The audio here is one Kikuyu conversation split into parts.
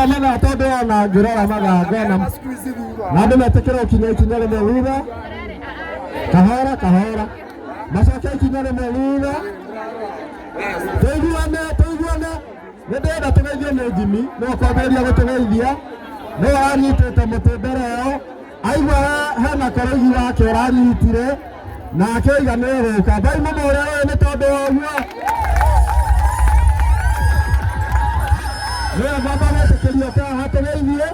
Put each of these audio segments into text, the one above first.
wa mathaa tondũ ona ngĩrora mathaa ngona na andũ metĩkĩre gũkinya ikinya rĩmwe thutha kahora kahora macoke ikinya rĩmwe thutha tũiguane tũiguane nĩ ndĩrenda tũgeithio nĩ Jimmy nĩwe ũkwambĩrĩria gũtũgeithia nĩwe wanyitĩte mũtĩ mbere ĩyo aigua hena koroigi wake ũranyitire nake oiga nĩ egũka Ngai mũmũre ũyũ nĩ tondũ wa ũguo nĩwe ngwamba gwĩtĩkĩria ũke haha tũgeithie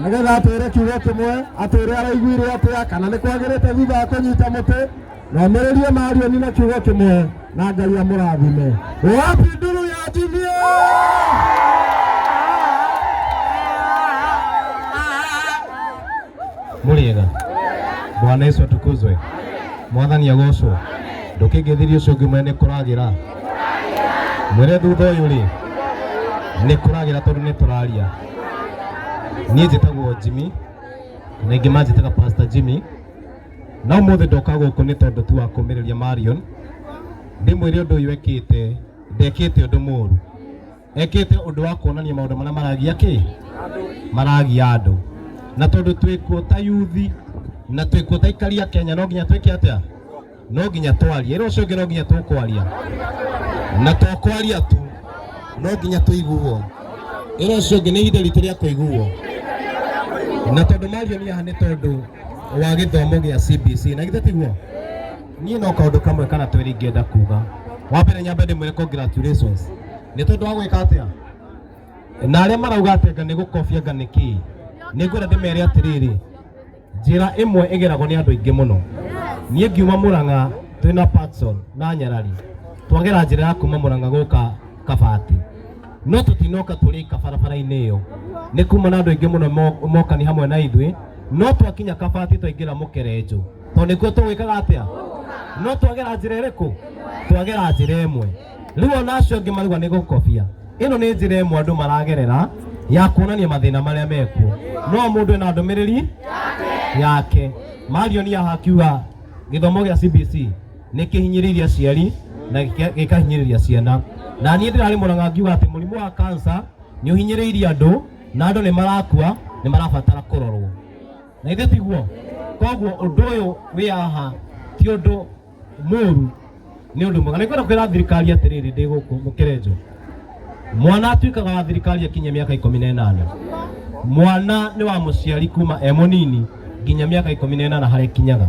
nĩgetha atwĩre kiugo kĩmwe atwĩre araiguire atĩa kana nĩ kwagĩrĩte thutha wa kũnyita mũtĩ na omĩrĩrie Marioni na kiugo kĩmwe na Ngai amũrathime. Wapi nduru ya Jimmy? Mũrĩega. Bwana Yesu atukuzwe. Mwathani agocwo. Ndũkĩngeithirie ũcio ũngĩ mwene nĩ kũragĩra. Mwĩre thutha ũyũ rĩ nĩ kũragĩra tondũ nĩ tũraria. Niĩ njĩtagwo Jimmy na ingĩ manjĩtaga Pastor Jimmy. Na ũmũthĩ ndoka gũkũ nĩ tondũ tu wa kũmĩrĩria Marion ndĩmwĩre ũndũ ũyũ ekĩte ndekĩte ũndũ mũru ekĩte ũndũ wa kuonania maũndũ marĩa maragia kĩ maragia andũ na tondũ twĩkuo ta yuthi na twĩkuo ta aikari a Kenya no nginya twĩke atĩa no nginya twarie ĩra ũcio ũngĩ no nginya tũkwaria na to kwaria tu no nginya tũiguo ĩra ũcio ũngĩ nĩ ihinda ritũ rĩa kũiguo na tondũ Marion haha nĩ tondũ wa gĩthomo gĩa CBC na githĩ tiguo niĩ no kaũndũ kamwe kana twĩrĩ ingĩenda kuga wa mbere nyambe ndĩmwĩre congratulations nĩ tondũ wa gwĩka atĩa na arĩa marauga atĩ anga nĩ gũkobia anga nĩ kĩĩ nĩ ngwenda ndĩmere atĩrĩrĩ njĩra ĩmwe ĩgeragwo nĩ andũ aingĩ mũno niĩ ngiuma Mũrang'a twĩna Patson na Nyarari twagera njĩra ya kuma Mũrang'a gũka Kabati no tũtinoka tũrĩ ika barabara-inĩ ĩyo nĩ kuma na andũ aingĩ mũno mokani hamwe na ithuĩ no twakinya Kabati twaingĩra Mũkerenjo tondũ nĩkuo tũgwĩkaga atĩa no twagera njĩra ĩrĩkũ twagera njĩra ĩmwe rĩu ona acio angĩ marauga nĩ gũkobia ĩno nĩ njĩra ĩmwe andũ maragerera ya kuonania mathĩna marĩa mekuo no mũndũ ena ndũmĩrĩri yake Marion haha akiuga gĩthomo gĩa CBC nĩ kĩhinyĩrĩirie aciari na gĩkahinyĩrĩria ciana na niĩ ndĩrarĩ Mũrang'a ngiuga atĩ mũrimũ wa cancer nĩ ũhinyĩrĩirie andũ na andũ nĩ marakua nĩ marabatara kũrorwo na ithuĩ tiguo koguo ũndũ ũyũ wĩ haha ti ũndũ mũru nĩ ũndũ mwega. Nĩngwenda kwĩra thirikari atĩrĩrĩ ndĩ gũkũ Mũkĩrenjo, mwana atuĩkaga wa thirikari akinyia mĩaka 18. Mwana nĩ wa mũciari kuma e mũnini nginya mĩaka 18 harĩa ĩkinyaga.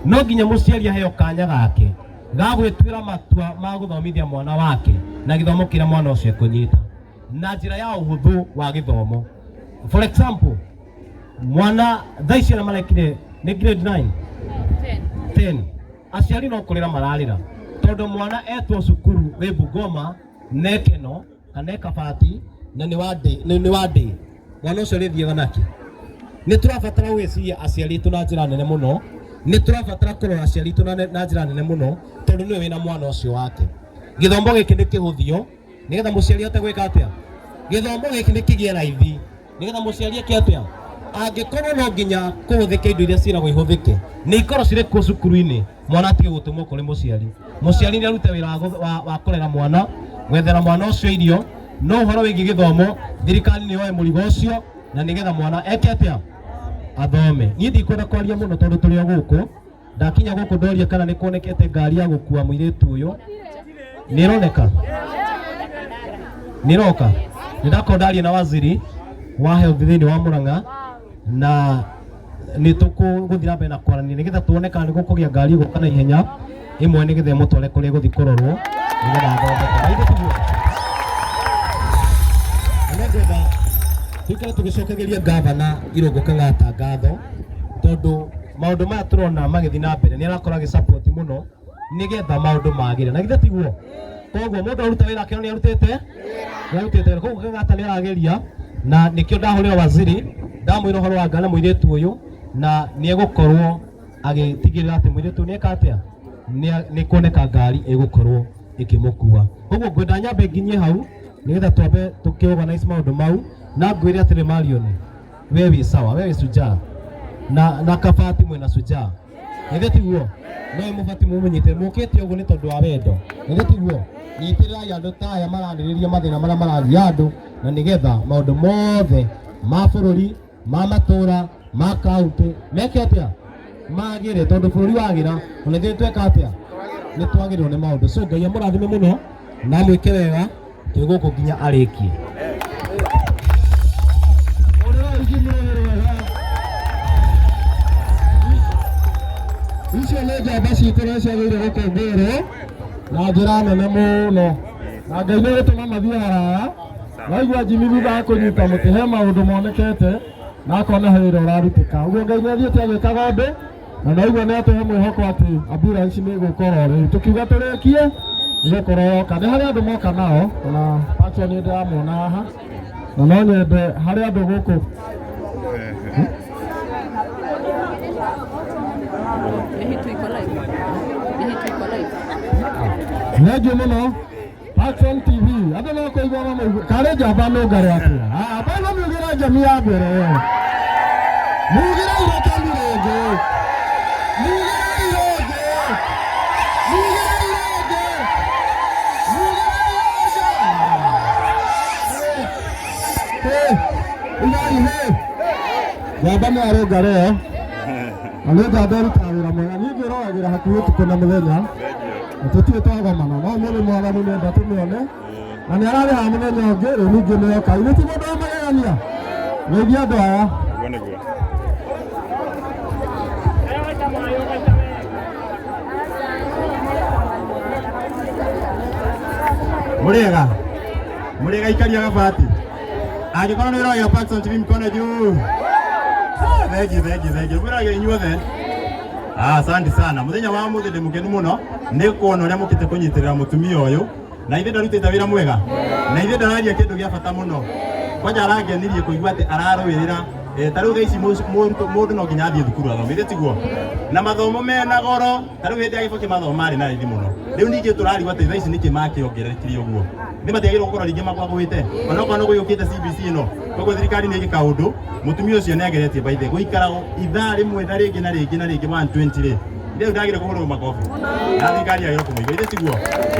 No nginya mũciari aheo kanya gake ga gwĩtuĩra matua ma gũthomithia mwana wake na gĩthomo kĩrĩa mwana ũcio ekũnyita na njĩra ya ũhũthũ wa gĩthomo. For example, mwana thaa ici arĩa marekire nĩ grade 9 10 aciari no kũrĩra mararĩra tondũ mwana etwo cukuru wĩ Bungoma nekeno kana e Kabati na nĩ wa ndĩ nĩ wa ndĩ mwana ũcio arĩthiaga nake nĩ tũrabatara gwĩciria aciari aitũ na njĩra nene mũno nĩ tũrabatara kũrora aciari aitũ na njĩra nene mũno tondũ nĩwe wĩna mwana ũcio wake gĩthomo gĩkĩ nĩ kĩhũthio nĩgetha mũciari ahote gwĩka atĩa gĩthomo gĩkĩ nĩ kĩgĩe raithi nĩgetha mũciari eke atĩa angĩkorwo no nginya kũhũthĩke indo iria ciĩragwo ihũthĩke nĩ ikorwo cirĩ kuo cukuru-inĩ mwana atige gũtũmwo kũrĩ mũciari mũciari nĩ arute wĩra wa kũrera mwana gwethera mwana ũcio irio no ũhoro wĩgiĩ gĩthomo thirikari nĩ yoe mũrigo ũcio na nĩgetha mwana eke atĩa athome niĩ ndikwenda kwaria mũno tondũ tũrĩ o gũkũ ndakinya gũkũ ndoria kana nĩ kuonekete ngari ya gũkua mũirĩtu ũyũ nĩ ĩroneka nĩ ĩroka nĩ ndakorwo ndaria na waziri wa health thĩinĩ wa Murang'a na nĩ tũkũgũthiĩ na mbere na kwaranĩria nĩgetha tuone kana nĩ gũkũgĩa ngari ĩgũka na ihenya ĩmwe nĩgetha ĩmũtware kũrĩa ĩgũthiĩ kũrorwo nĩgetha athondekwo na ithuĩ tiguo na nĩ ngwenda tũikare tũgĩcokagĩria ngavana Irũngũ Kang'ata ngatho tondũ maũndũ maya tũrona magĩthiĩ na mbere nĩ arakorwo agĩ support mũno nĩgetha maũndũ magĩre na githĩ tiguo koguo mũndũ aruta wĩra akĩona nĩ arutĩte nĩ arutĩte wĩra koguo Kang'ata nĩ arageria na nĩkĩo ndahũrĩra waziri ndamwĩra ũhoro wa ngari na mũirĩtu ũyũ na nĩ egũkorwo agĩtigĩrĩra atĩ mũirĩtu ũyũ nĩ eka atĩa nĩ kuoneka ngari ĩgũkorwo ĩkĩmũkua koguo ngwenda nyambe nginyie hau nĩgetha twambe tũkĩ organize maũndũ mau na ngwĩre atĩrĩ Marion we wĩ sawa we wĩ sujaa na Kabati mwĩna sujaa. Githĩ tiguo? No mũbatiĩ mũmũnyite mũkĩte ũguo nĩ tondũ wa wendo. Githĩ tiguo? Nyitĩrĩrai andũ ta aya maranĩrĩria mathĩna marĩa marathiĩ andũ na nĩgetha maũndũ mothe ma bũrũri, ma matũra, ma kaunti meke atĩa? Magĩre, tondũ bũrũri wagĩra ona ithuĩ tweka atĩa? Nĩ twagĩrĩrwo nĩ maũndũ. So Ngai amũrathime mũno na amwĩke wega, twĩ gũkũ nginya arĩkie. Icio nĩ njamba citũ na ciagĩrĩire gũkũngũĩrwo na njĩra nene mũno, na Ngai nĩ gũtũma mathiĩ haraya. Waigua Jimmy thutha wa kũnyita mũtĩ he maũndũ monekete na akona he wĩra ũrarutĩka. Ũguo Ngai nĩ athiĩte agĩkaga ũndũ na naigua nĩ atũhe mwĩhoko atĩ ambulance nĩ ĩgũka oro rĩu. Tũkiuga tũrĩkie ĩgũkorwo yoka. Nĩ harĩ andũ moka nao na Pacho nĩ ndĩramuona haha na no nyende harĩ andũ gũkũ. Thengiũ mũno Action TV, andũ no kũigua mamũigua karĩ njamba nũngarĩ atĩa? Hapana, miugĩra njami ya mbere, miugĩra irokani rĩngĩ, miugĩra irũngĩ, miugĩra irũngĩ, miugĩra irũngĩ. Hey, ugai hey, njamba nĩ arũngarĩ ĩyo na nĩ njamba ĩrutaga wĩra mwega. Niĩ ngĩroragĩra hakuhĩ ũtukũ na mũthenya na tũtirĩ twagomana, no ũmũthĩ mwathani nĩenda tũmĩone na nĩ ararĩhaga mũthenya ũngĩ. Rĩu ningĩ nĩoka ithuĩ ti mũndũ wa magegania. Geithia andũ aya. Nĩguo nĩguo. Mũrĩega, mũrĩega ikaria gabati. Angĩkorwo nĩ ũragĩa Paxson TV mkono juu. Ah, thengiũ, thengiũ, thengiũ. Mwĩragĩa inyuothe. Ah, asante sana. Mũthenya wa mũthĩ ndĩ mũkenu mũno nĩ kuona ũrĩa mũkĩte kũnyitĩrĩra mũtumia ũyũ na ithe ndarutĩte wĩra mwega na ithe ndararia kĩndũ gĩa bata mũno. Kwanja arangenirie kũigua atĩ ararũĩrĩra ta rĩu thaa ici mũndũ no nginya athiĩ thukuru athome, ithe tiguo? Na mathomo mena goro, ta rĩu hĩndĩ ya Gĩbakĩ mathomo marĩ na raithi mũno. Rĩu ningĩ tũrarigwo atĩ thaa ici nĩkĩ makĩongererekire ũguo. Nĩ matiagĩrĩirwo gũkorwo rĩngĩ magwagwĩte onokorwo nĩ gũgĩũkĩte CBC ĩno. Koguo thirikari nĩ ĩgĩka ũndũ, mũtumia ũcio nĩ ageretie by the gũikara ithaa rĩmwe na rĩngĩ na rĩngĩ na rĩngĩ 120 rĩ, rĩu ndagĩrĩirwo kũhũrwo makobi na thirikari yagĩrĩirwo kũmũigua, ithe tiguo?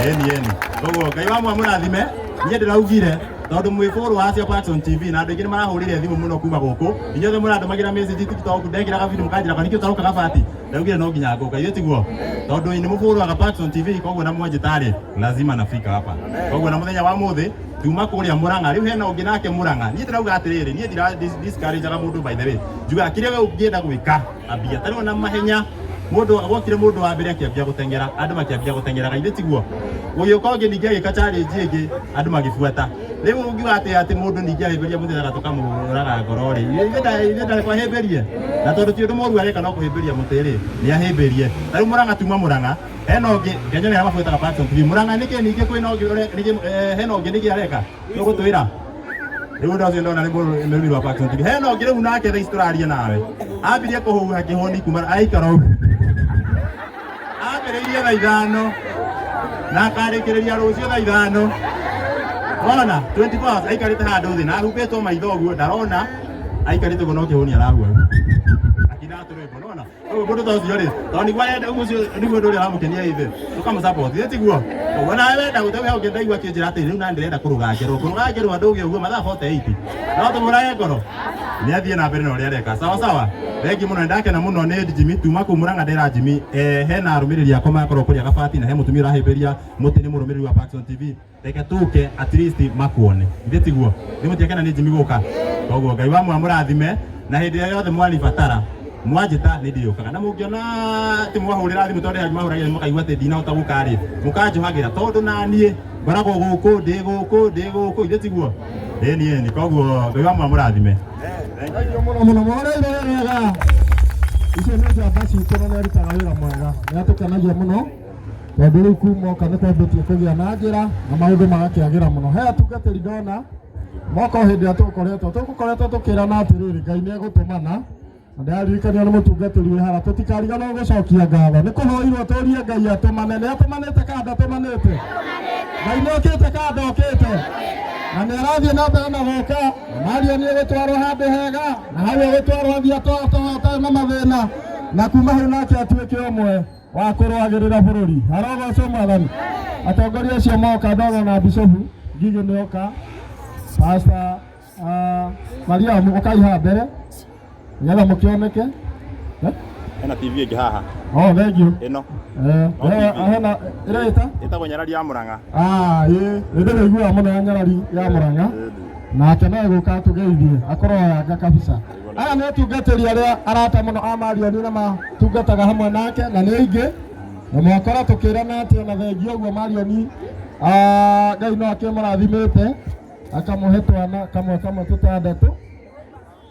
Ĩni ĩni. Koguo Ngai wa mwamũrathime. Niĩ ndĩraugire tondũ mwĩ followers cia Paxson TV na andũ aingĩ nĩ marahũrire thimũ mũno kuma gũkũ, inyuothe mũrandũmagĩra message TikTok, ndekĩraga video mũkanjĩra kwani kĩ ũtaroka gabati, ndaugire no nginya ngũka, ithe tiguo? Tondũ nĩ mũbũrũaga Paxson TV, koguo na mwanjĩta-rĩ lazima nafika hapa. Koguo na mũthenya wa mũthĩ tuma kũrĩa Murang'a, rĩu hena ũngĩ nake Murang'a. Niĩ ndĩrauga atĩrĩrĩ, niĩ ndira discourage-aga mũndũ by the way, njugaga kĩrĩa we ũngĩenda gwĩka ambia. Ta rĩu ona mahenya, mũndũ gwokire mũndũ wa mbere akĩambia gũteng'era, andũ makĩambia gũteng'eraga, ithe tiguo? Gũgĩũka ũngĩ ningĩ agĩka challenge ĩngĩ, andũ magĩbuata. Rĩu ũngiuga atĩ atĩ mũndũ ningĩ ahĩmbĩria mũtĩ tũkamũraga ngoro rĩ, ithe ndakwahĩmbĩrie, na tondũ ti ũndũ mũru areka no kũhĩmbĩria mũtĩ rĩ, nĩ ahĩmbĩrie. Ta rĩu Murang'a tuma Murang'a, hena ũngĩ ngenyone arĩa mabuataga Paxson TV. Murang'a nĩkĩ ningĩ kwĩna ũngĩ nĩkĩ hena ũngĩ nĩkĩ areka? Nĩũgũtwĩra? Rĩu ũndũ ũcio ndona nĩ mũrũmi wa Paxson TV. Hena ũngĩ rĩu nake thaa ici tũraria nawe ambirie kũhuha kĩhũni kuma aikara ũguo, ambĩrĩirie thaa 5 na akarĩkĩrĩria rũciũ thaa 5. Wona 24 hours aikarĩte handũ thĩ na ahumbĩtwo maitho ũguo ndarona, aikarĩte ũguo no kĩhũni arahua akinaga tũrwĩmbo. Nĩwona ũguo mũndũ ta ũcio rĩ, tondũ nĩguo arenda ũguo, ũcio nĩguo ũndũ ũrĩa ũramũkenia ithe, tũkamũsupport, ithe tiguo? Ũguo nawe wenda gũte we ũngĩ ndaigua akĩnjĩra atĩ rĩu na ndĩrenda kũrũga ngerwo, kũrũga ngerwo ndũge ũguo mathaa 48 no tũmũrage ngoro, nĩ athiĩ na mbere na ũrĩa areka. Sawa sawa, thengiũ mũno, nĩndakena mũno nĩ Jimmy tuma kũu Murang'a. Ndera Jimmy hena arũmĩrĩri akwa makorwo kũrĩa gabati na he mũtumia ũrahĩmbĩria mũtĩ nĩ mũrũmĩrĩri wa Paxson TV, reke tũke at least makuone, ithe tiguo? Nĩ mũtiakena nĩ Jimmy gũka? Koguo Ngai wa mwamũrathime, na hĩndĩ ĩrĩa yothe mwanibatara mwanjĩta nĩ ndĩũkaga, na mũngĩona atĩ mwahũrĩra thimũ, tondũ mahũragĩra mũkaigua atĩ ndinahota gũka rĩ, mũkanjohagĩra, tondũ na niĩ ngoragwo gũkũ, ndĩ gũkũ, ndĩ gũkũ, ithe tiguo? Ĩni ĩni. Koguo Ngai wa mwamũrathime. Thengiũ mũno mũno, mũhũrĩire wega. Icio nĩ njamba citũ na nĩ arutaga wĩra mwega, nĩ atũkenagia mũno tondũ rĩu kuma oka nĩ twambĩtie kũgĩa na njĩra na maũndũ magakĩagĩra mũno. He atungatĩri ndona moko hĩndĩ ĩrĩa tũgũkoretwo tũkĩrana atĩrĩrĩ, Ngai nĩ egũtũmana, na ndĩraririkanio nĩ mũtungatĩri wĩ haha tũtikariganĩrwo gũcokia ngatho. Nĩ kũhoirwo tũrie Ngai atũmane, nĩ atũmanĩte kana ndatũmanĩte? Ngai nĩ okĩte kana ndokĩte? Na nĩ arathiĩ na mbere na gũka, na Maria nĩ egũtwarwo handũ hega, na hau egũtwarwo athiĩ atwarwo na mathĩna. Na kuma hau nake atuĩke ũmwe wa kũrũagĩrĩra bũrũri. Arogocwo Mwathani. Atongoria acio moka, ndona na Bishofu Ngigĩ nĩ oka, Pastor Mariamu ũkai haha mbere nĩgetha mũkĩoneke. Eh? Hena TV ĩngĩ haha. Oh, thank you. Ĩno. Eh, No TV. Hena ĩreĩta Ĩtagwo Nyarari ya Mũrang'a. Ah, ĩ nĩndĩraigua mũno ya Nyarari ya Mũrang'a, nake no egũka atũgeithie, akorwo yanga kabisa. Aya nĩ atungatĩri arĩa arata mũno a Marioni na matungataga hamwe nake na nĩ aingĩ, na mwakora tũkĩrana atĩ ona thengia ũguo Marioni, Ngai no akĩmũrathimĩte akamũhe twana kamwe kamwe tũtandatũ,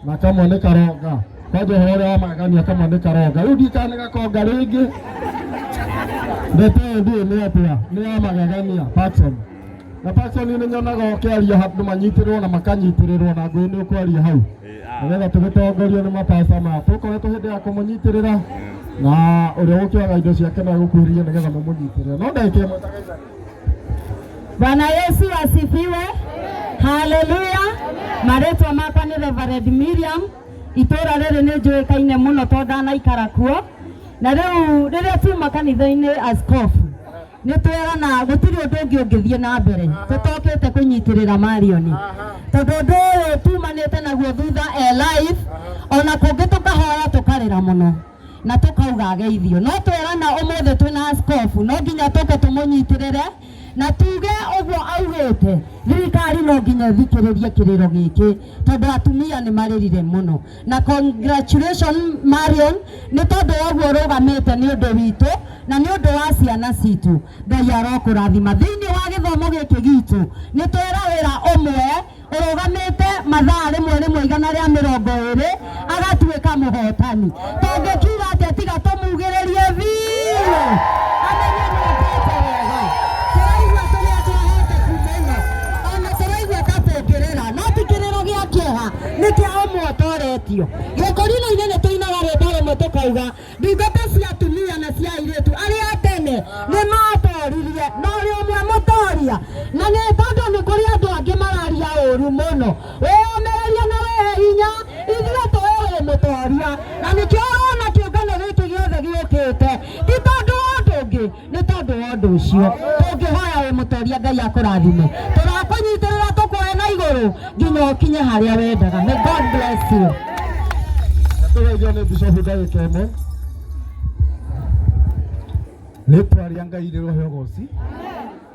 na kamwe nĩ karonga. Kwanja ũhoro ũrĩa wa magegania, kamwe nĩ karonga, rĩu ndikana nĩ gakonga rĩngĩ. Ndeto ĩyo ndiũĩ nĩ atĩa, nĩ ya magegania. Paxson na Paxson nĩ nyonaga ũkĩaria handũ manyitĩrĩrwo na makanyitĩrĩrwo na ngũĩ, nĩ ũkwaria hau nĩgetha tũgĩtongorio nĩ mapasta maya tũkoretwo hĩndĩ ya kũmũnyitĩrĩra, na ũrĩa ũgũkĩoga indo ciake no egũkuhĩrĩria nĩgetha mũmũnyitĩrĩre, no ndagĩka ĩmwe. Bwana Yesu asifiwe. Haleluya. Marĩtwa makwa nĩ Reverend Miriam. Itũra rĩrĩ nĩ njũĩkaine mũno tondũ ndanaikara kuo. Na rĩu rĩrĩa tuma kanitha-inĩ, askofu nĩ twerana gũtirĩ ũndũ ũngĩ ũngĩthiĩ na mbere tũtokĩte kũnyitĩrĩra Marioni, tondũ ũndũ ũyũ tumanĩte naguo thutha e live, ona kũngĩ tũkahoya, tũkarĩra mũno na tũkauga ageithio. No twerana ũmũthĩ twĩna askofu no nginya tũke tũmũnyitĩrĩre na tuge ũguo augĩte, thirikari no nginya ĩthikĩrĩrie kĩrĩro gĩkĩ, tondũ atumia nĩ marĩrire mũno. Na congratulation Marion, nĩ tondũ wa ũguo ũrũgamĩte nĩ ũndũ witũ na nĩ ũndũ wa ciana citũ. Ngai arokũrathima. Thĩinĩ wa gĩthomo gĩkĩ gitũ nĩ twĩra wĩra ũmwe ũrũgamĩte mathaa rĩmwe rĩmwe 120 agatuĩka mũhotani. Tũngĩkiuga atĩa tiga tũmugĩrĩrie biũ amenye nĩ ekĩte wega? Tũraigua tũrĩ andũ ahoteku mũno, ona tũraigua ta tũngĩrĩra, no ti kĩrĩro gĩa kĩeha, nĩ kĩa ũmwe ũtoretio. Gĩkũrinũ-inĩ nĩ tũinaga rwĩmbo rũmwe tũkauga ndungata cia atumia na cia airĩtu arĩa a tene nĩ matoririe, na ũrĩ ũmwe mũtoria. Na nĩ tondũ nĩ kũrĩ andũ angĩ mararia ũru mũno, wĩyũmĩrĩrie na wĩhe hinya, ithuĩ tũĩ wĩ mũtoria. Na nĩkĩo ũrona kĩũngano gĩkĩ gĩothe gĩũkĩte, ti tondũ wa ũndũ ũngĩ, nĩ tondũ wa ũndũ ũcio. Tũngĩhoya wĩ mũtoria, Ngai akũrathime. Tũrakũnyitĩrĩra, tũkuoe na igũrũ nginya ũkinye harĩa wendaga. May God bless you. Tũgeithio nĩ Bishofu ndagĩka ĩmwe. Rĩtwa rĩa Ngai rĩrohe ũgoci.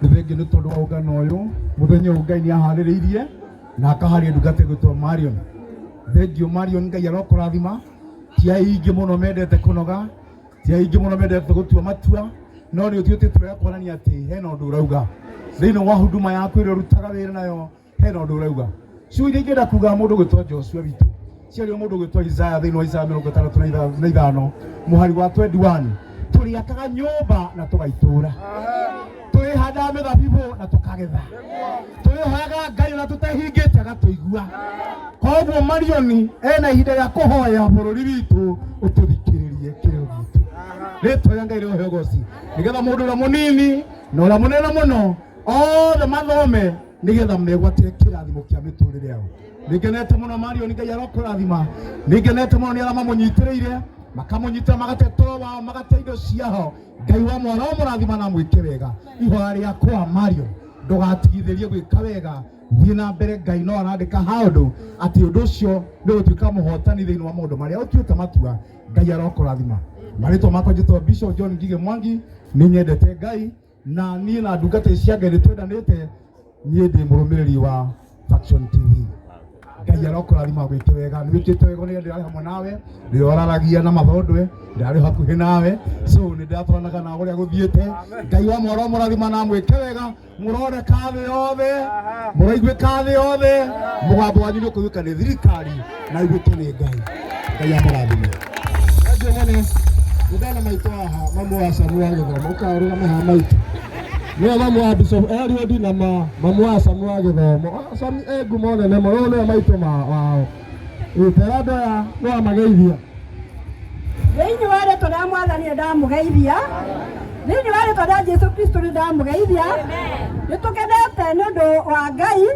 Nĩ thengiũ nĩ tondũ wa ũngano ũyũ mũthenya ũyũ Ngai nĩ aharĩrĩirie na akaharia ndungata ĩgwĩtwo Marion. Thengiũ Marion, Ngai arokũrathima. Ti aingĩ mũno mendete kũnoga, ti aingĩ mũno mendete gũtua matua, no nĩ ũtuĩte itua rĩa kuonania atĩ hena ũndũ ũrauga thĩinĩ wa huduma yaku ĩrĩa ũrutaga wĩra nayo, hena ũndũ ũrauga. Ciugo iria ingĩenda kuga mũndũ gwĩtwo Joshua witũ ciario mũndũ gwĩtwo Isaya thĩinĩ wa Isaya 65 mũhari wa 21: tũrĩakaga nyũmba na tũgaitũra, tũrĩhandaga mĩthabibũ na tũkagetha, tũrĩhoyaga Ngai na tũtehingĩte agatũigua. Koguo Marioni ena ihinda rĩa kũhoya bũrũri witũ ũtũthikĩrĩrie kĩrĩro gitũ. Rĩtwa rĩa Ngai rĩohe ũgoci, nĩgetha mũndũ ũrĩa mũnini na ũrĩa mũnene mũno othe mathome, nĩgetha megwatĩre kĩrathimo kĩa mĩtũrĩre yao. Nĩngenete mũno Marioni, Ngai arokũrathima. Nĩngenete mũno nĩ arĩa mamũnyitĩrĩire, makamũnyitĩra, magate toro wao, magate indo ciao. Ngai wa mwara mũrathima na mwĩke wega. Ihoya rĩakwa Marion, ndũgatigithĩrie gwĩka wega, thiĩ na mbere. Ngai no arandĩka handũ atĩ ũndũ ũcio nĩ ũgũtuĩka mũhotani thĩinĩ wa maũndũ marĩa ũtuĩte matua. Ngai arokũrathima. Marĩtwa makwa njĩtwo Bishop John Ngige Mwangi. Nĩ nyendete Ngai, na niĩ na ndungata ici cia Ngai nĩ twendanĩte. Niĩ ndĩ mũrũmĩrĩri wa Faction TV. Ngai arokũrathima, gwĩke wega. Nĩ wĩkĩte wega nĩ ndĩrarĩ hamwe nawe, ndĩroraragia na mathondwe, ndĩrarĩ hakuhĩ nawe, so nĩ ndĩratwaranaga nawe ũrĩa gũthiĩte. Ngai wa mwaro mũrathima na mwĩke wega. Mũroneka thĩ yothe, mũraiguĩka thĩ yothe, mũgambo wanyu nĩ ũkũiguĩka nĩ thirikari na iguĩke nĩ Ngai. Ngai amũrathime. Thengiũ mũno. Nĩndona maitũ haha, mamu wa Samu wa gĩthomo, ũkarũgame haha maitũ. Nĩwe mamu wa Bishop Eliud na mamu wa Samu wa gĩthomo. Ah, Samu e ngumo nene mũno, ũyũ nĩwe maitũ wao. Ĩ, tera andũ aya nĩ wamageithia. Thĩinĩ wa rĩtwa rĩa Mwathani nĩ ndamũgeithia. Thĩinĩ wa rĩtwa rĩa Jesu Kristo nĩ ndamũgeithia. Nĩ tũkenete nĩ ũndũ wa Ngai,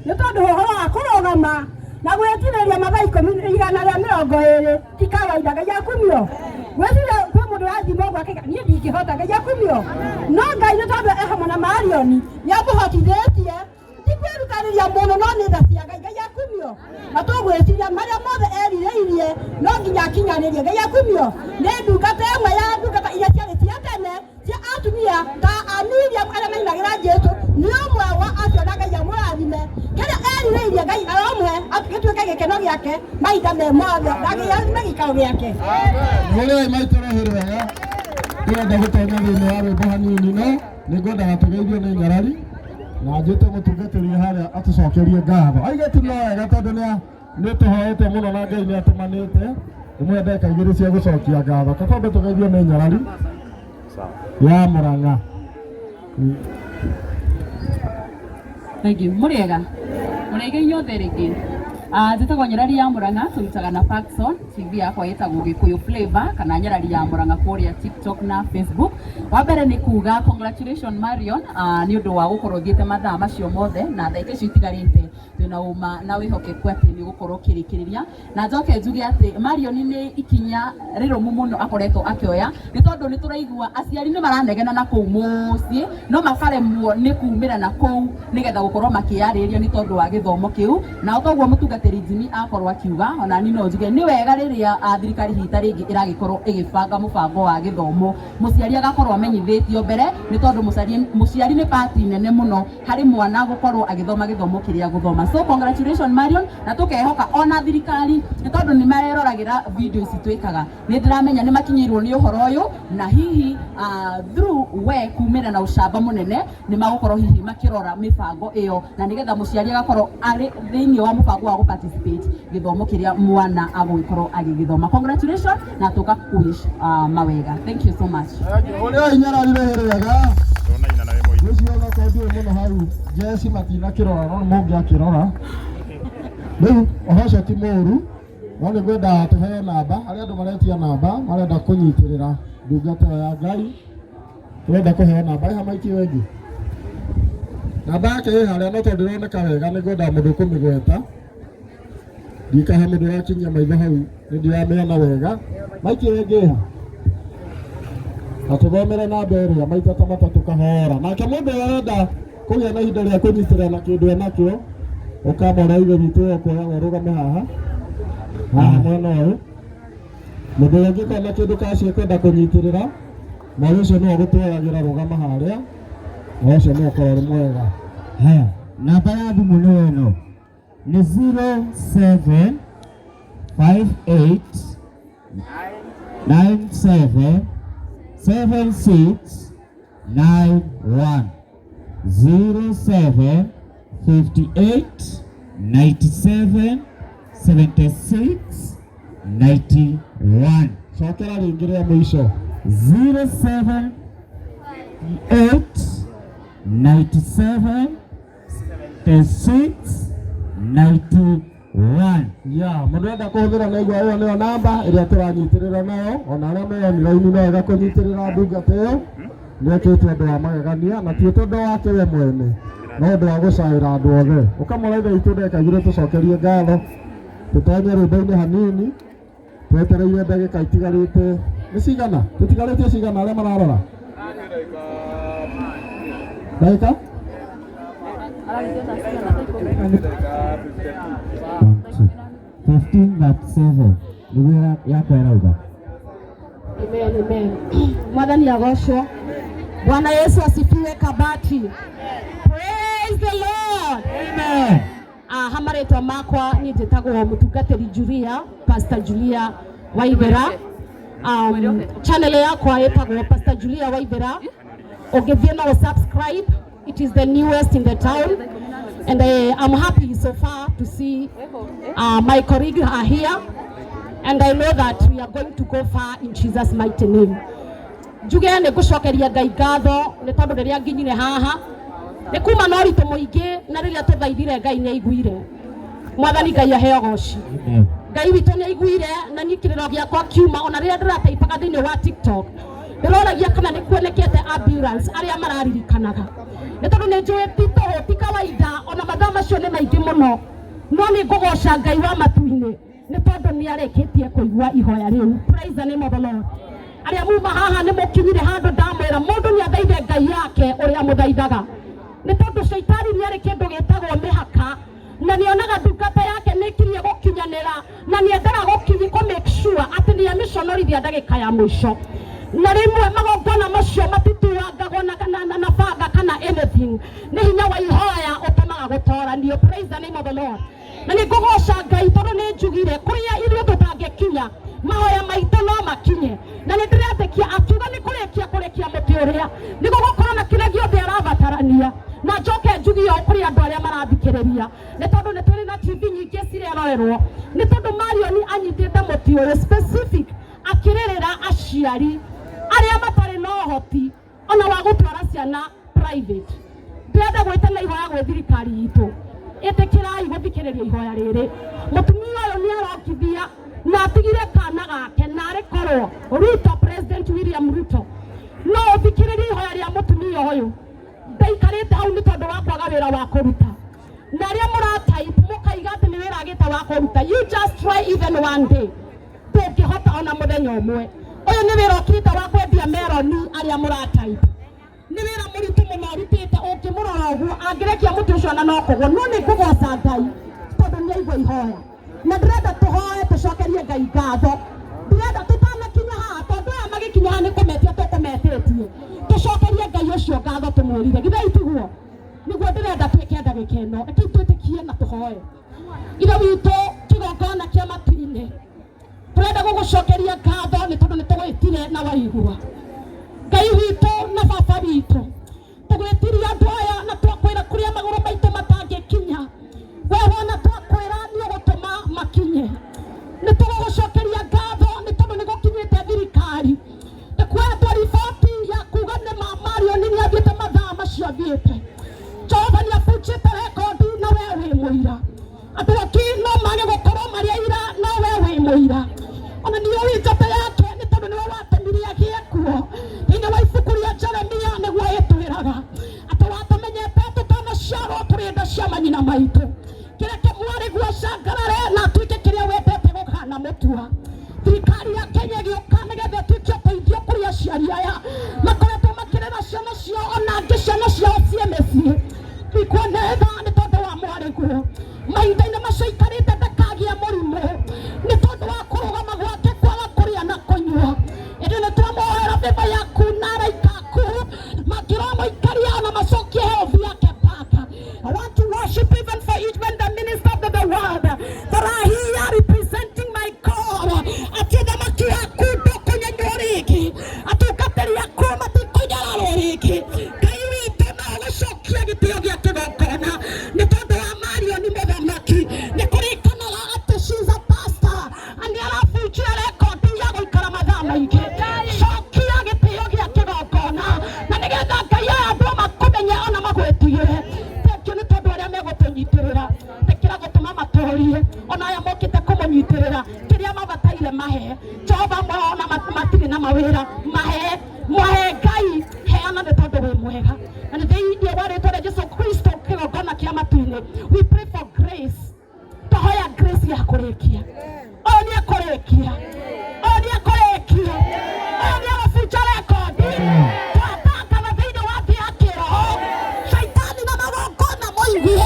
nĩ tondũ ũhoro wa kũrũgama na gwĩtirĩria mathaa 120 ti kawaida. Ngai akumio. Gwĩciria kwĩ mũndũ ũrathima ũguo akaiga niĩ ndingĩhota, Ngai akumio. No Ngai nĩ tondũ e hamwe na Marion nĩ amũhotithĩtie, ti kwĩrutanĩria mũno no nĩ tha cia Ngai, Ngai akumio. Na tũgwĩciria marĩa mothe erirĩirie no nginya akinyanĩrie, Ngai akumio. Nĩ ndungata ĩmwe ya ndungata iria ciarĩ cia tene cia atumia ta a Miriam arĩa mainagĩra Jesu, nĩ ũmwe wa acio na Ngai amũrathime. Kĩrĩa erirĩirie Ngai aromũhe gĩtuĩke gĩkeno gĩake mahinda me mothe, na Ngai arathime gĩikaro gĩake. Mũrĩai maitũ rũhĩ rwega, ndĩrenda gũtonya thĩinĩ wa rwĩmbo hanini no nĩ ngwendaga tũgeithio nĩ nyarari na njĩte mũtungatĩri harĩa atũcokerie ngatho. Aige ti no wega tondũ nĩ tũhoete mũno na Ngai nĩ atũmanĩte ĩmwe ndagĩka igĩrĩ cia gũcokia ngatho. Kabambe tũgeithio nĩ nyarari ya Murang'a. Thank you. Mũrĩega. Mũrĩega inyuothe rĩngĩ. Njĩtagwo Nyarari ya Murang'a, tũrutaga na Parkson, TV yakwa ĩtagwo Gĩkũyũ Flavor kana Nyarari ya Murang'a kũrĩa TikTok na Facebook. Wa mbere nĩ kuga congratulations Marion, nĩ ũndũ wa gũkorwo ũthiĩte mathaa macio mothe na ndagĩka icio itigarĩte twĩna ũma na wĩhokeku atĩ nĩ ũgũkorwo ũkĩrĩkĩrĩria. Na njoke njuge atĩ Marion nĩ ikinya rĩrũmu mũno akoretwo akĩoya nĩ tondũ nĩ tũraigua aciari nĩ maranegena na kũu mũciĩ no makaremwo nĩ kumĩra na kũu nĩgetha gũkorwo makĩyarĩrĩria nĩ tondũ wa gĩthomo kĩu. Na o toguo mũtungatĩri Jimmy akorwo akiuga, ona niĩ no njuge nĩ wega rĩrĩa thirikari hihi ta rĩngĩ ĩragĩkorwo ĩgĩbanga mũbango wa gĩthomo, mũciari agakorwo amenyithĩtio mbere nĩ tondũ mũciari nĩ part nene mũno harĩ mwana gũkorwo agĩthoma gĩthomo kĩrĩa gũthoma. So congratulations Marion, na tũkehoka ona thirikari nĩ tondũ nĩ mareroragĩra video ici twĩkaga, nĩ ndĩramenya nĩ makinyĩirwo nĩ ũhoro ũyũ na hihi through we kumĩra na ũcamba mũnene nĩ magũkorwo hihi makĩrora mĩbango ĩyo na nĩgetha mũciari agakorwo arĩ thĩinĩ wa mũbango wa gũ participate gĩthomo kĩrĩa mwana agũgĩkorwo agĩgĩthoma. Congratulations na tũka wish mawega. Thank you so much. Ũrĩa inyarari rũhĩ rwega rũcio onakorwo ndiũĩ mũno hau jeci matinakĩrora no mũngĩakĩrora rĩu ũhoro ũcio ti mũru no nĩ ngwenda tũheo namba harĩa andũ maretia namba marenda kũnyitĩrĩra ndungata ĩyo ya Ngai tũrenda kũheo namba ĩha maiki ĩyo ĩngĩ namba yake ĩ harĩa no tondũ ndĩroneka wega nĩ ngwenda mũndũ kũmĩgweta ndikahe mũndũ ũrakinyia maitho hau nĩ ndiramĩona wega maiki ĩyo ĩngĩ ĩha na tũthomere namba ĩrĩa maita ta matatũ kahora nake mũndũ ũrĩa ũrenda kũgĩa na ihinda rĩa kũnyitĩrĩra na kĩndũ enakĩo ũkamora ithe witũ ũkuoya ũrũgame haha haha mwena ũyũ mũndũ ũrĩa ũngĩkorwo na kĩndũ kaci ekwenda kũnyitĩrĩra mwana ũcio nĩwe ũgũtwaragĩra rũgama harĩa na ũcio nĩwe ũkorwo ũrĩ mwega. Haya, namba ya thimũ nĩ ĩno nĩ 07 58 97 76 91 07 58 97 76 91. Cokera rĩngĩ rĩa mũico. 07 8 97 76 91. Ya, mũndũ enda kũhũthĩra na igua ĩyo nĩyo namba ĩrĩa tũranyitĩrĩra nayo ona arĩa me online no wega kũnyitĩrĩra ndungata ĩyo nĩekĩte ũndũ wa magegania na ti ũndũ wake we mwene no ũndũ wa gũcaĩra andũ othe ũkamũra ithe witũ ndagĩka igĩrĩ tũcokerie ngatho tũtonye rwĩmbo-inĩ hanini twetereire ndagĩka itigarĩte nĩ cigana tũtigarĩtie cigana arĩa mararora ndagĩka 15:37 nĩguo yakwa ĩrauga. Amen, amen. Mwathani agocwo. Bwana Yesu asifiwe Kabati. Praise the Lord. Amen. Ha marĩtwa makwa niĩ njĩtagwo mũtungatĩri Julia, Pastor Julia Waithera. Channel yakwa ĩtagwo Pastor Julia Waithera. Ũngĩthiĩ no subscribe. It is the newest in the town. And I'm happy so far to see my colleagues are here. And I know that we are going to go far in Jesus' mighty name. Njuge nĩ ngũcokeria Ngai ngatho nĩ tondũ rĩrĩa nginyire haha nĩ kuma na ũritũ mũingĩ na rĩrĩa tũthaithire Ngai nĩ aiguire. Mwathani Ngai aheo goci. Amen. Ngai witũ nĩ aiguire na niĩ kĩrĩro gĩakwa kiuma ona rĩrĩa ndĩrataipaga thĩinĩ wa TikTok ndĩroragia kana nĩ kuonekete ambulance arĩa mararirikanaga nĩ tondũ nĩ njũĩ ti tũhũ ti kawaida ona mathaa macio nĩ maingĩ mũno no nĩ ngũgoca Ngai wa matu-inĩ nĩ tondũ nĩ arĩkĩtie kũigua ihoya rĩu. Praise the name of the Lord. Arĩa muma haha nĩ mũkinyire handũ ndamwĩra mũndũ nĩ athaithe Ngai yake ũrĩa amũthaithaga, nĩ tondũ caitani nĩ arĩ kĩndũ gĩtagwo mĩhaka, na nĩonaga ndungata yake nĩ ĩkirie gũkinyanĩra, na nĩendaga gũkinyi kũ make sure atĩ nĩ amĩconorithia ndagĩka ya mũico. Na rĩmwe magongona macio matituangagwo na banga kana anything, nĩ hinya wa ihoya ũtũmaga gũtoranio. Praise the name of the Lord. Na nĩ ngũgoca Ngai tondũ nĩ njugire kũrĩa ithuĩ tũtangĩkinya, mahoya maitũ no makinye. Na nĩ ndĩretĩkia akiuga nĩ kũrĩkia kũrĩkia mũtĩ ũrĩa nĩ gũgũkorwo na kĩrĩa gĩothe arabatarania. Na njoke njugie ũũ kũrĩ andũ arĩa marathikĩrĩria, nĩ tondũ nĩ tũrĩ na TV nyingĩ cirerorerwo, nĩ tondũ Marion anyitĩte mũtĩ ũyũ specific akĩrĩrĩra aciari arĩa matarĩ na ũhoti ona wa gũtwara ciana private. Ndĩrenda gwĩtana ihoya gwĩ thirikari itũ, ĩtĩkĩrai gũthikĩrĩria ihoya rĩrĩ. Mũtumia ũyũ nĩ arongithia na atigire kana gake, na arĩ korwo Ruto, President William Ruto, no ũthikĩrĩrie ihoya rĩa mũtumia ũyũ. Ndaikarĩte hau nĩ tondũ wa kwaga wĩra wa kũruta, na arĩa mũratype mũkaiga atĩ nĩ wĩra agĩte wa kũruta, you just try even one day, ndũngĩhota ona mũthenya ũmwe. Ũyũ nĩ wĩra ũkĩte wa kwendia meroni. Arĩa mũratype, nĩ wĩra mũritũ mũno arutĩte. Ũngĩmũrora ũguo angĩrekia mũtĩ ũcio ona no kũgwo. No nĩ ngũgoca Ngai tondũ nĩ aigua ihoya, na ndĩrenda tũhoe tũcokerie Ngai ngatho. Ndĩrenda tũtanakinya haha, tondũ aya magĩkinya haha nĩ kũmetia tũkũmetĩtie, tũcokerie Ngai ũcio ngatho, tũmwĩrire githei tiguo nĩguo ndĩrenda twĩke ndagĩka ĩno. Rekei twĩtĩkie na tũhoe. Ithe witũ kĩgongona kĩa matu-inĩ, tũrenda gũgũcokeria ngatho nĩ tondũ nĩ tũgwĩtire na waigua. Ngai witũ na baba witũ, tũgwĩtirie andũ aya na twakwĩra kũrĩa magũrũ maitũ matangĩkinya, we wona twakwĩra nĩ ũgũtũma makinye. Nĩ tũgũgũcokeria ngatho nĩ tondũ nĩ gũkinyĩte thirikari, nĩ kuoetwo riboti ya kuga nĩ ma Marion nĩ athiĩte mathaa macio athiĩte. Jehova nĩ abunjĩte rekondi na we wĩ mũira. Andũ angĩ no mage gũkorwo marĩ aira, no we wĩ mũira. Ona nĩ ũĩ njata yake, nĩ tondũ nĩwe watũmire agĩe kuo. Thĩinĩ wa ibuku rĩa Jeremia nĩguo ĩtwĩraga atĩ watũmenyete tũtanaciarwo tũrĩ nda cia manyina maitũ. Kĩreke mwarĩguo acangarare na atuĩke kĩrĩa wendete gũkana mũtua. Thirikari ya Kenya ĩgĩũka nĩgetha ĩtuĩke ũteithio kũrĩ aciari aya makoretwo makĩrera ciana ciao, ona angĩ ciana ciao ciĩ mĩciĩ. Ikuone tha nĩ tondũ wa mwarĩguo, mahinda-inĩ macio aikarĩte ndakagĩa mũrimũ nĩ tondũ wa kũrũgama gwake kwaga kũrĩa na kũnyua. Ĩndĩ nĩ twamoera bĩba yaku na araika aku makĩromũikaria ona macokie health yake back. I want to worship even for even the minister of the word that are here representing my God. Atĩ ũthamaki waku ndũkũnyenywo rĩngĩ, atungatĩri aku matikũnyararwo rĩngĩ. Ngai witũ no gũcokia gĩtĩo gĩa kĩgongona nĩ tondũ wa Marion mũthamaki. Nĩ kũrĩkanaga atĩ she's a pastor and nĩ arabunjia rekondi ya gũikara mathaa maingĩ. Cokia gĩtĩo gĩa kĩgongona na nĩgetha Ngai aya andũ makũmenye ona magwĩtigĩre. Thengiũ nĩ tondũ arĩa megũtũnyitĩrĩra, tĩkĩra gũtũma matũrie, ona aya mokĩte kũmũnyitĩrĩra, kĩrĩa mabataire mahe Jehova. Ona matirĩ na mawĩra, mahe mwahe. Ngai heana nĩ tondũ wĩ mwega, na nĩ thĩinĩ wa rĩtwa rĩa Jesu Kristo kĩgongona kĩa matu-inĩ, we pray for grace. Twahoya grace ya kũrĩkia. Ũyũ nĩ ekũrĩkia, ũyũ nĩ ekũrĩkia, ũyũ nĩ agũbunja rekondi. Twatangatha thĩinĩ wa thĩ ya kĩroho, shaitani na magongona mũigue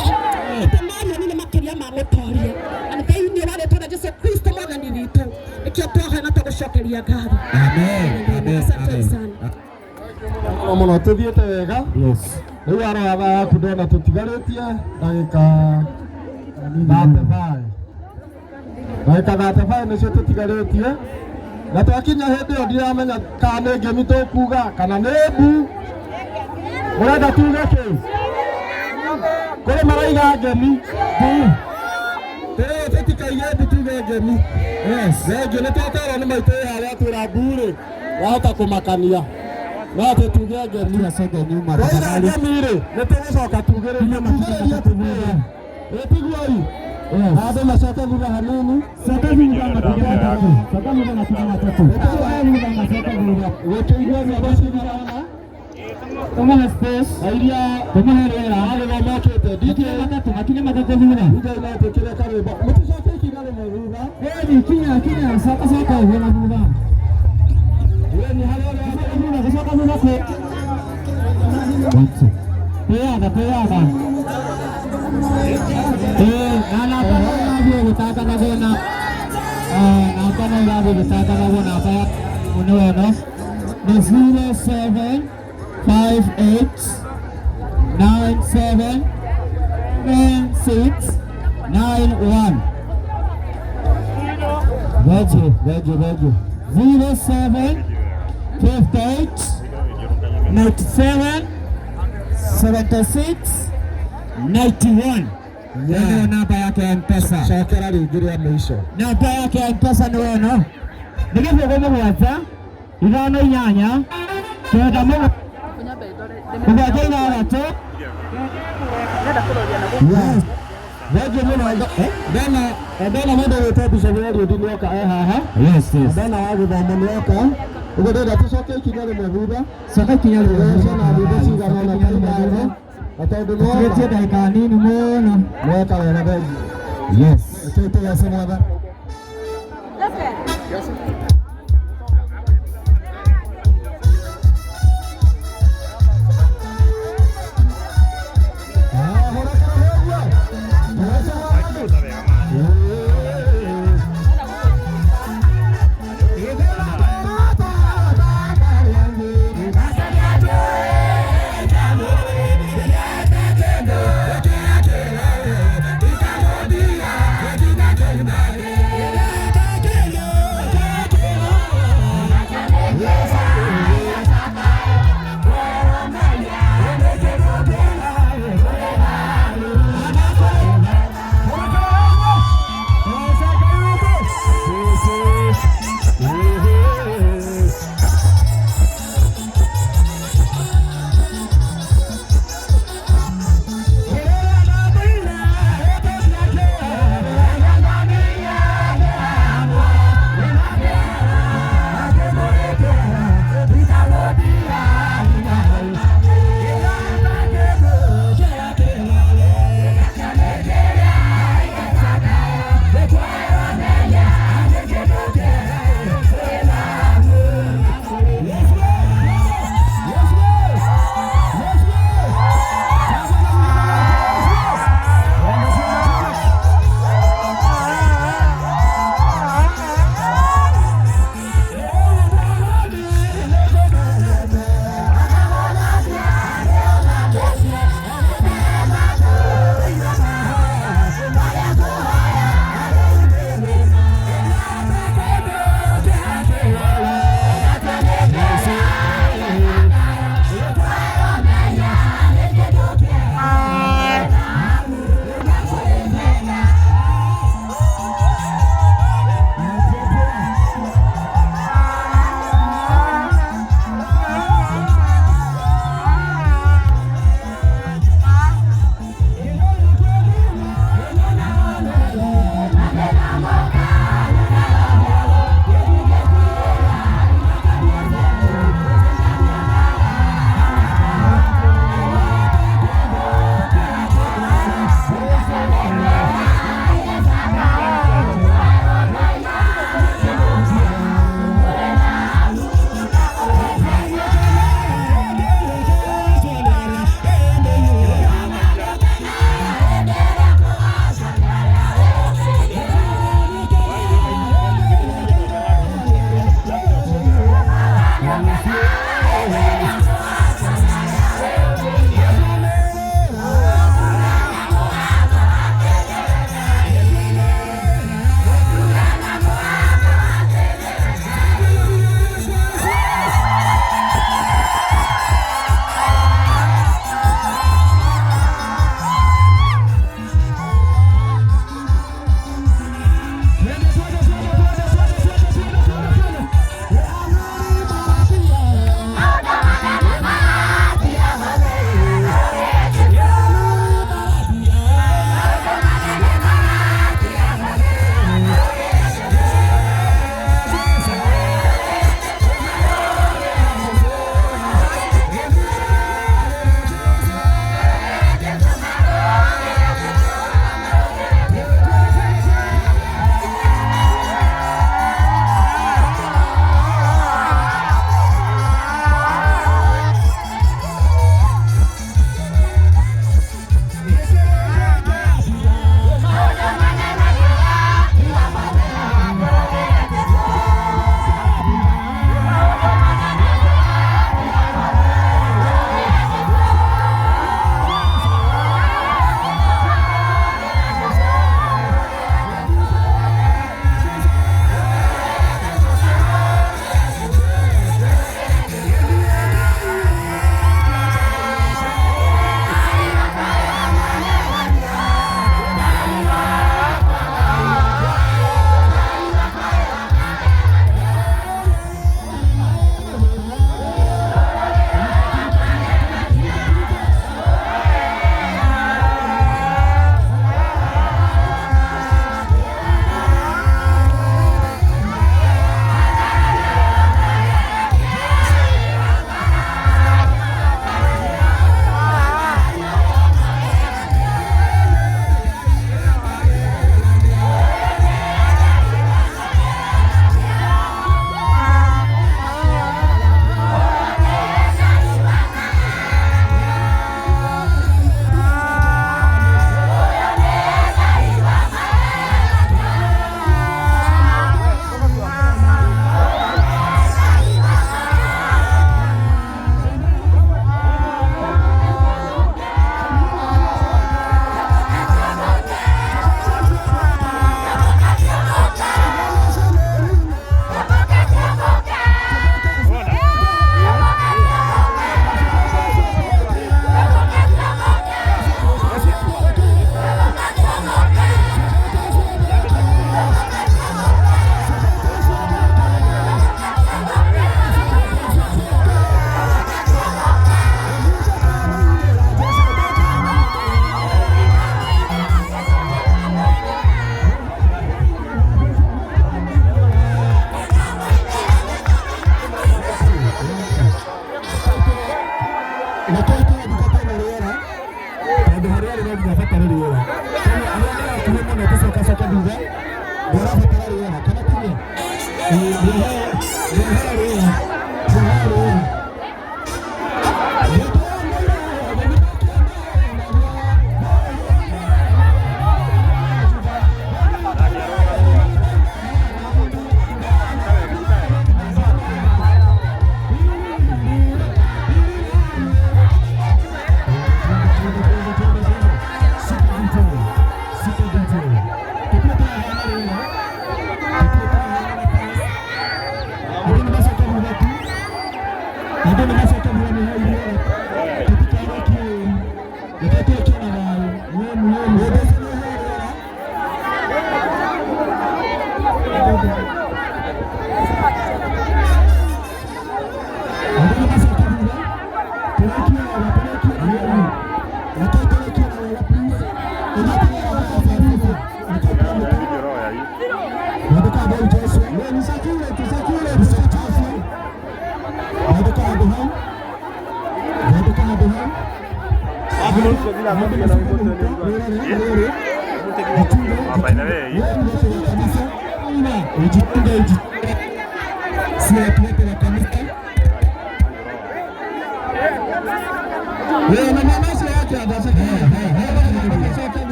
atĩ Marion nĩ makĩria ma mũtoria, na nĩ thĩinĩ wa rĩtwa rĩa Jesu Kristo mwathani witũ nĩkĩo twahoya na tũgũcokeria ngatho. Amen. Amen. Asante Amen. sana. Mũno mũno tũthiĩte wega. Yes. Rĩu warora thaa yaku ndona tũtigarĩtie ndagĩka 35, ndagĩka 35 nĩcio tũtigarĩtie, na twakinya hĩndĩ ĩyo ndiramenya kana nĩ ngemi tũkuga kana nĩ mbu. Mũrenda tuge kĩ? Kũrĩ maraiga ngemi. Tũrĩ tũtikaige mbu, tuge ngemi. Yes. Thengio, nĩ tweterwo nĩ maitũ ĩ harĩa twĩra mbu rĩ wahota kũmakania, no atĩ tuge ngemi. Tunasonga nyuma Twaiga tafadhali. ngemi rĩ, nĩ tũgũcoka tugĩrĩrie tugĩrĩrie tugĩrĩrie ĩtiguoi. Yes. Andũ macoke thutha hanini. Soka thutha makinya matatũ. Soka thutha makinya matatũ. Soka thutha macoke thutha. Gũkĩigua nyĩmbo cigana Tumuhe space. Na iria Tumuhe rĩera. agĩtho mokĩte DJ. Makinya matatũ, makinya matatũ thutha. DJ no ĩtĩkĩre karwĩmbo, mũticoke ikinya rĩmwe thutha. Eni kinya kinya, soka soka ũguo na thutha. Kwĩyatha kwĩyatha na namba no ĩrathiĩ ĩgĩtangathagwo na namba no ĩrathiĩ ĩgĩtangathagwo namba ya nĩyo ĩno nĩ 0758 97 6 91. Thank you, thank you, thank you. 07 58 97 76 91. Hiyo namba yake ya Mpesa. Cokera rĩngĩ rĩa mũico. Namba yake ya Mpesa nĩ ĩno nĩ 0 7 5 8 9 7 6. Thengiũ mũno ndena ndena mũndũ wĩtwo Bishop Eliud nĩoka e haha. Yes. Ndena wa gĩthomo nĩoka. Ũguo ndĩrenda tũcoke ikinya rĩmwe thutha. Coka ikinya rĩmwe Tũgece na thutha cigana ũna ta ithano. Na tondũ nĩwoka. Tũtigĩtie ndagĩka nini mũno. Mweka wega thengiũ. Yes. Reke tũgece mwathani. Yeah.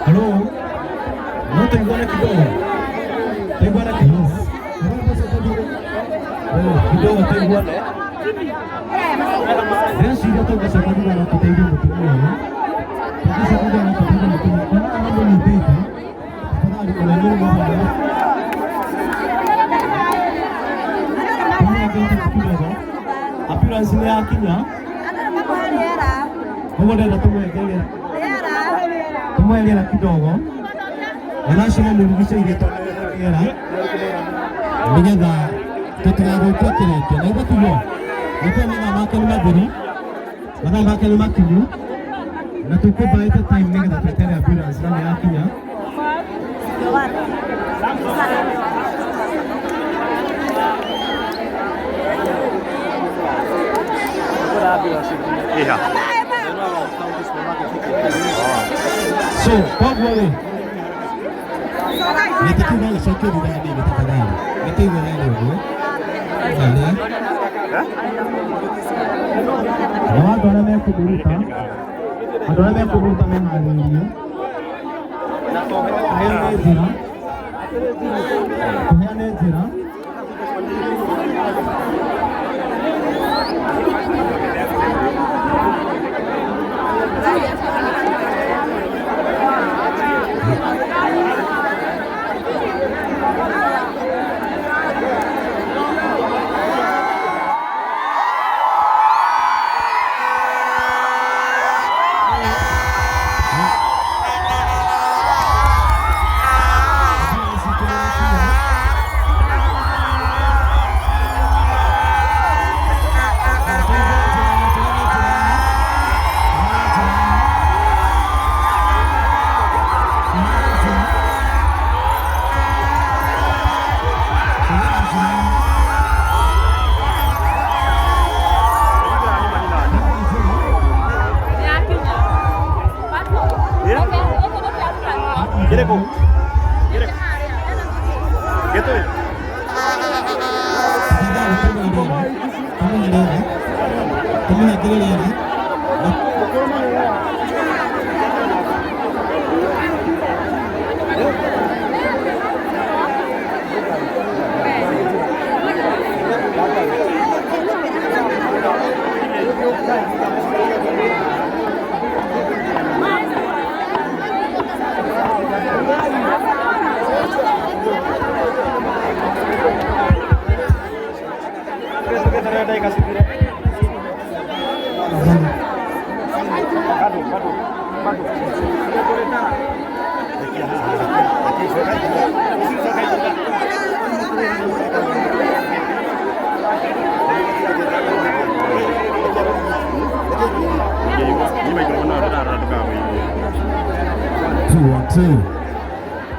Hello, no tuiguane kidogo, tuiguane kidogo, kidogo tuiguane. Ndĩreciria tũngĩcoka thutha no tũteithie mũtumia ũyũ, tũngĩcoka thutha no tũteithie mũtumia ona arĩa mamũnyitĩte, tafadhali ona inyuĩ nĩ mũhoro. Kidogo, ambulance nĩ yakinya, koguo ndĩrenda tũmũhe rĩera kidogo, ona acio mamũrigicĩirie tondũ rĩera, nĩgetha tũtigathũkie kĩrĩkio, na ithe tiguo nĩkĩo mathaa make nĩ mathiru, mathaa make nĩ makinyu, na tũkũmbaĩte time nĩgetha twetere ambulance na nĩ yakinya. So koguo rĩ, gĩtĩ kĩu no gĩcokio thutha hanini tafadhali, gĩtĩ igũrũ ũguo. Angalia. Nao andũ arĩa mekũmũruta, andũ arĩa mekũmũruta meharĩirie, tũheane njĩra, tũheane njĩra.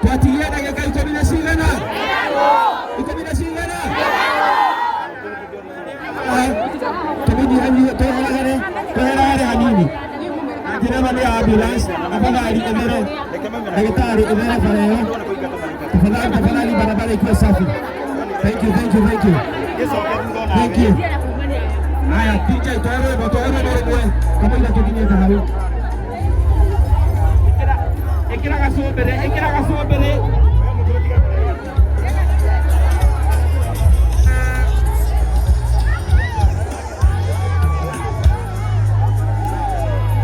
Twatigia ndagĩka ikũmi na cigana, ikũmi na cigana, tũmĩnyihanyihie, tweheragĩre, tweheragĩre hanini. Njĩra ĩno nĩ ya ambulance, tafadhali ĩthere, ndagĩtarĩ ĩthere bara ĩyo, tafadhali, tafadhali, barabara ikiwa safi. Thank you, thank you, thank you, thank you. Haya, DJ, twae rwĩmbo, twae rwĩmbo rũmwe kamũira tũkinyĩte hau. Ĩkĩra gacũmbĩrĩ, ĩkĩra gacũmbĩrĩ.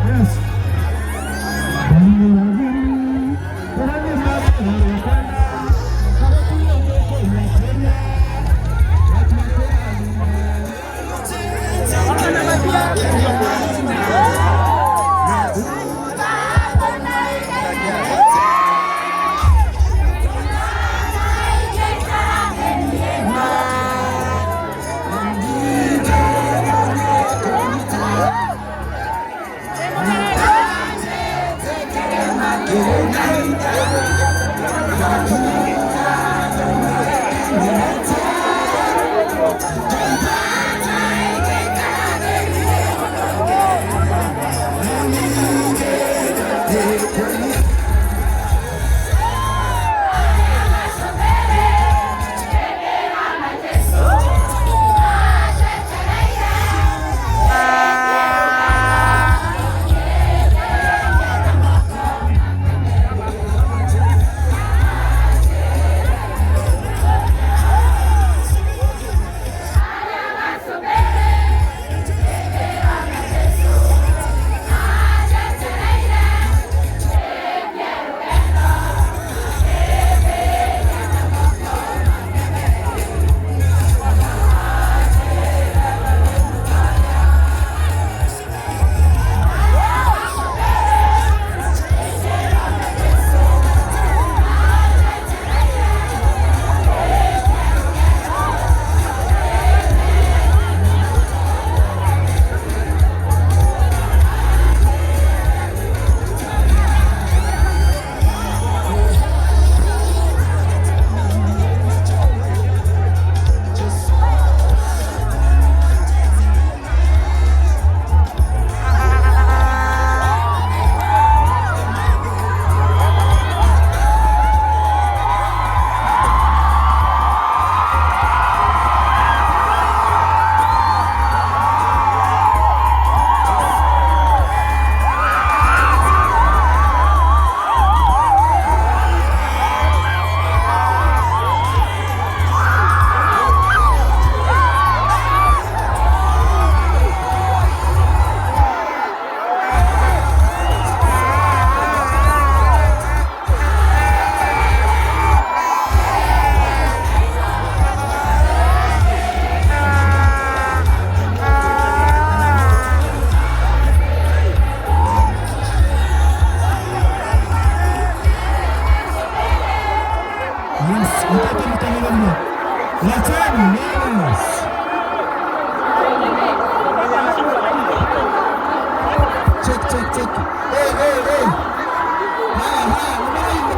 Yes. Check, check. Hey, hey, hey. Haya, haya, nimeona.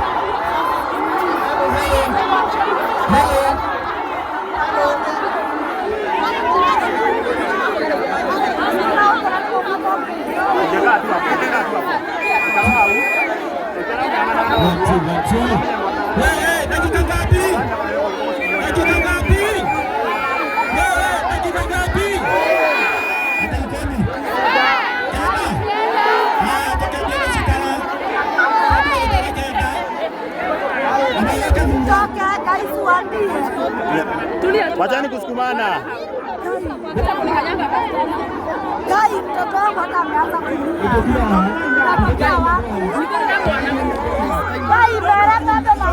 Hello. Hello. One, two, one, two. Hey, hey, dakika ngapi? Dakika ngapi? Hey, hey, dakika ngapi? Hata ikoni. Kenda. Haya, tukaendelea shikana. Hadi kenda. Anaweka Wachani kusukumana. Kai, mtoto wangu hata ameanza kulia. Natokea wapi? Kai, baraka hata na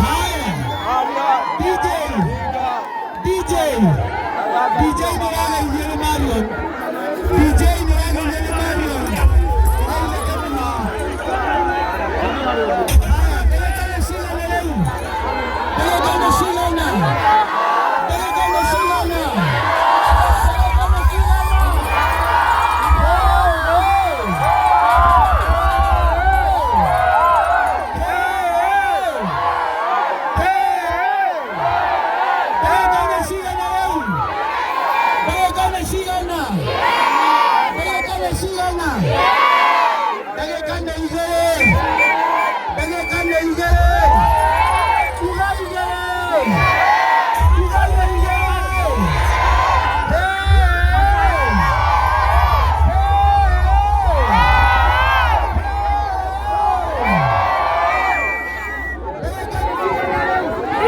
Haya, DJ, DJ, DJ nĩũrageithio nĩ Marion. DJ nĩũrageithio nĩ Marion. Aitheke mũno. Haya, ndagĩka nĩ cigana rĩu? Ndagĩka nĩ cigana? Ndagĩka nĩ cigana? Ndagĩka nĩ cigana? Hey, hey. Ndagĩka nĩ cigana rĩu? Ndagĩka nĩ cigana? Ndagĩka nĩ cigana? Ndagĩka nĩ igĩrĩ. Ndagĩka nĩ igĩrĩ. Uga igĩrĩ. Uga nĩ igĩrĩ. Hey!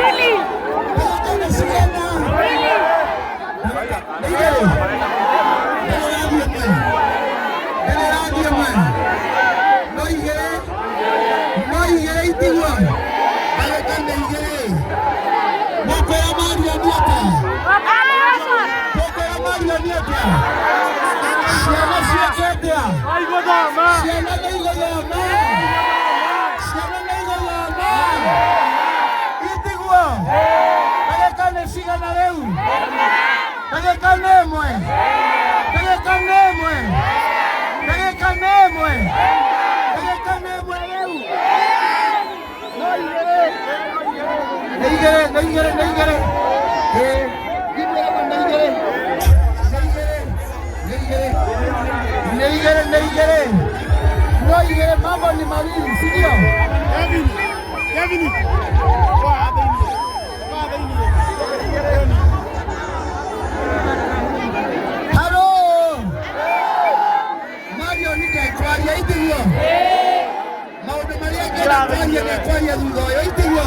Ndagĩka nĩ cigana? Nĩ igĩrĩ. Ndĩrĩrathiĩ ĩmwe. Ndĩrĩrathiĩ ĩmwe. No igĩrĩ. No igĩrĩ itigwo. Ndagĩka nĩ igĩrĩ. Mũkwĩra Mario nĩ atĩa? Mũkwĩra Mario nĩ atĩa? Ciana ciĩke atĩa? Ciana nĩ igũthoma. Ciana nĩ igũthoma. Itiguo. Ndagĩka nĩ cigana rĩu? Ndagĩka nĩ ĩmwe. Ndagĩka nĩ ĩmwe. Ndagĩka nĩ ĩmwe. Ndagĩka nĩ ĩmwe rĩu. No igĩrĩ. Nĩ igĩrĩ, nĩ igĩrĩ, nĩ igĩrĩ. Ĩĩ, ngĩmwĩraga nĩ igĩrĩ. Nĩ igĩrĩ, nĩ igĩrĩ. Nĩ igĩrĩ, nĩ igĩrĩ. No igĩrĩ, mambo ni mawili, si ndio? Kevin. Halo. Mario nĩ ndekwaria itiguo. Maũndũ marĩa ngenda kwaria ndekwaria thutha ũyũ itiguo.